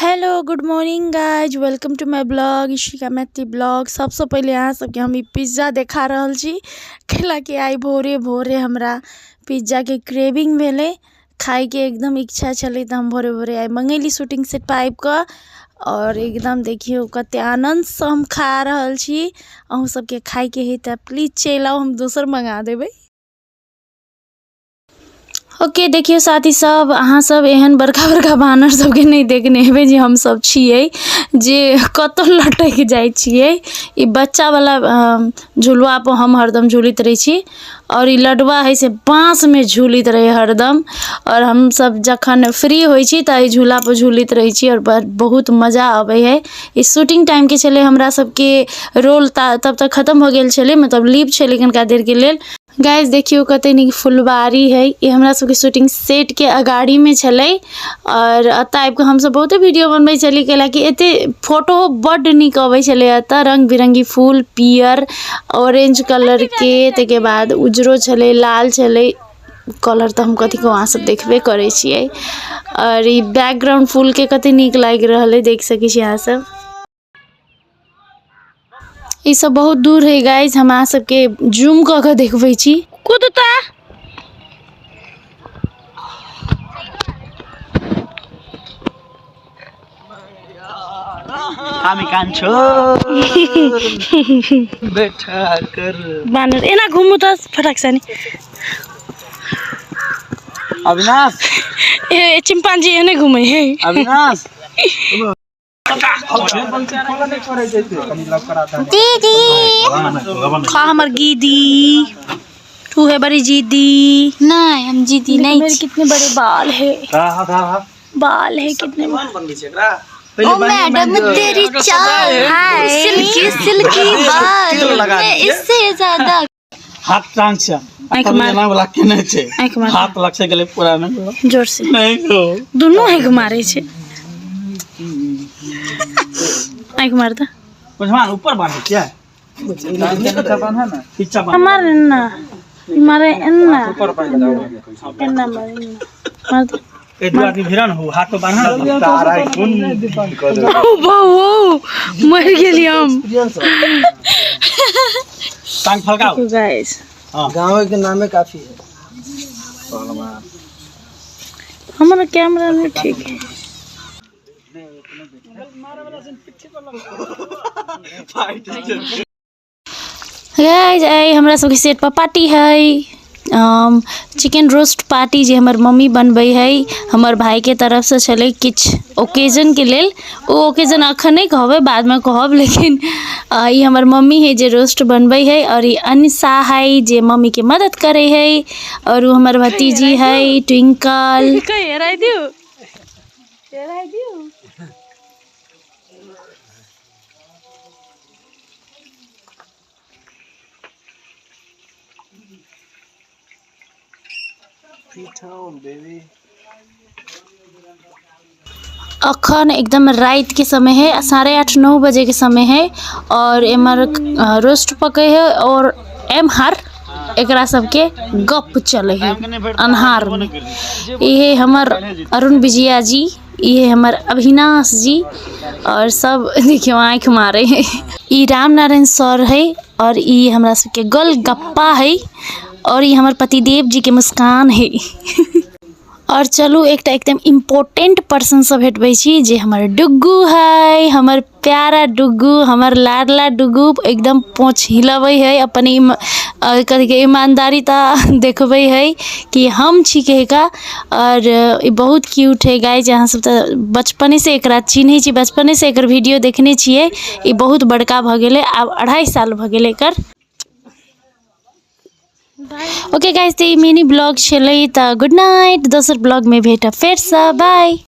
Hello good morning guys, welcome to my blog Ishika Maithili blog. सबसँ पहिले अहाँ सबके हम ई पिज्जा देखा रहल छी, कैलाकि आइ भोरे भोरे हमरा पिज्जाके क्रेविंग भेलै, खाइके एकदम इच्छा छलै, तऽ हम भोरे भोरे आइ मङ्गेली शूटिंग सेट पर आबि कऽ और एकदम देखियौ कते आनन्दसँ हम खा रहल छी। अहूँ सबके खाइके है तऽ प्लीज चलि आउ, हम दोसर मङ्गा देबै। ओके देखियौ साथी सब, अहाँ सब एहन बड़का बड़का बानर सबके नहि देखने हेबै जे हमसब छियै जे कतऽ लटकि जाइ छियै। ई बच्चावला झुलुआपर हम हरदम झूलैत रहै छी आओर ई लडुआ हइ से बाँसमे झूलैत रहै हरदम। आओर हमसब जखन फ्री होइ छी तऽ एहि झूलापर झूलैत रहै छी आओर बहुत मजा अबै हइ। ई शूटिंग टाइमके छलै, हमरा सबके रोल तब तक खतम भऽ गेल छलै, मतलब लीव छलै कनिका देरके लेल। गाइस देखियौ कते नीक फुलवारी है, ई हमरा सबके शूटिंग सेट के अगाड़ी में छलै और एतऽ आबि कऽ हमसब बहुते वीडियो बनबै छलियै, कैलाकि एते फोटो बड्ड नीक अबै छलै। एतऽ रंग बिरंगी फूल, पियर ऑरेंज कलर के, ताहिके बाद उजरो छलै, लाल छलै, कलर तऽ हम कथी कहू, अहाँ सब देखबे करै छियै। और ई बैकग्राउंड फूल के कते नीक लागि रहल है, देख सकै छी अहाँ सब। ई सब बहुत दूर है गाइस, हम अहाँ सबके जूम कऽ के देखबै छी। कुदता हामी कान्छो बैठा कर बानर एना घुमू तऽ फटाक से नि। अविनाश ए चिम्पांजी एने घूमे है। अविनाश दीदी खा हमर दीदी, तू है बड़ी जीदी। नहीं हम जीदी नहीं। मेरे कितने बड़े बाल है, बाल है कितने बड़े। ओ मैडम तेरी चाल सिल्की सिल्की बाल, मैं इससे ज्यादा हाथ टांग छै। आँखि मार। एना वाला केने छै। आँखि मार। हाथ लग से गेलै पूरा में। जोर से नहीं हो। दुनू आँखि मारै छै। आँखि मार तऽ। बुझमान ऊपर बांधे क्या? पीछा बांध। मार एना मारे, एना एना मारे, एना मार दे। ए दू आदमी भिरन हो, हाथ पे बांधा ना। ओ बाबू मर गेली हम। टांग फलकाओ। गाइस गाँव के नामे काफी है। हमारा कैमरा नहीं ठीक है। गाइस I हमरा सबके सेट पर पार्टी है, चिकन रोस्ट पार्टी जे हमर मम्मी बनबै है, हमर भाईके तरफसँ छलै किछु ओकेजनके लेल। ओ ओकेजन अखन नहि कहबै, बादमे कहब, लेकिन ई हमर मम्मी है जे रोस्ट बनबै है और ई अनिशा है जे मम्मीके मदद करै है और ओ हमर भतीजी है ट्विंकल। अखन एकदम रात के समय है, 8:30-9 बजे के समय है और एमहर रोस्ट पकै है और एमहर एकरा सबके गप चले है अन्हार में। इहे हमर अरुण विजया जी, इहे हमर अविनाश जी और सब देखियो आँखि मारे है। ई राम नारायण सर है और ई हमरा सबके गोलगप्पा है और ई हमर पतिदेव जी के मुस्कान है। और चलू एकटा एकदम इम्पोर्टेंट पर्सन से भेटबै छी जे हमर डुग्गू है, हमर प्यारा डुग्गू, हमर लाडला डुग्गू। एकदम पोंछ हिलबै है, अपन कथी के ईमानदारी तऽ देखबै है कि हम छी कहिका। और ई बहुत क्यूट है गाइस, अहाँ सब तऽ बचपने से एकरा चिन्है छी, बचपने से एकर वीडियो देखने छियै। ई बहुत बड़का भऽ गेलै, आब 2.5 साल भऽ गेलै एकर। ओके गाइस, तऽ ई मिनी ब्लॉग छलै, तऽ गुड नाइट, दोसर ब्लॉगमे भेटब फेरसँ, बाय।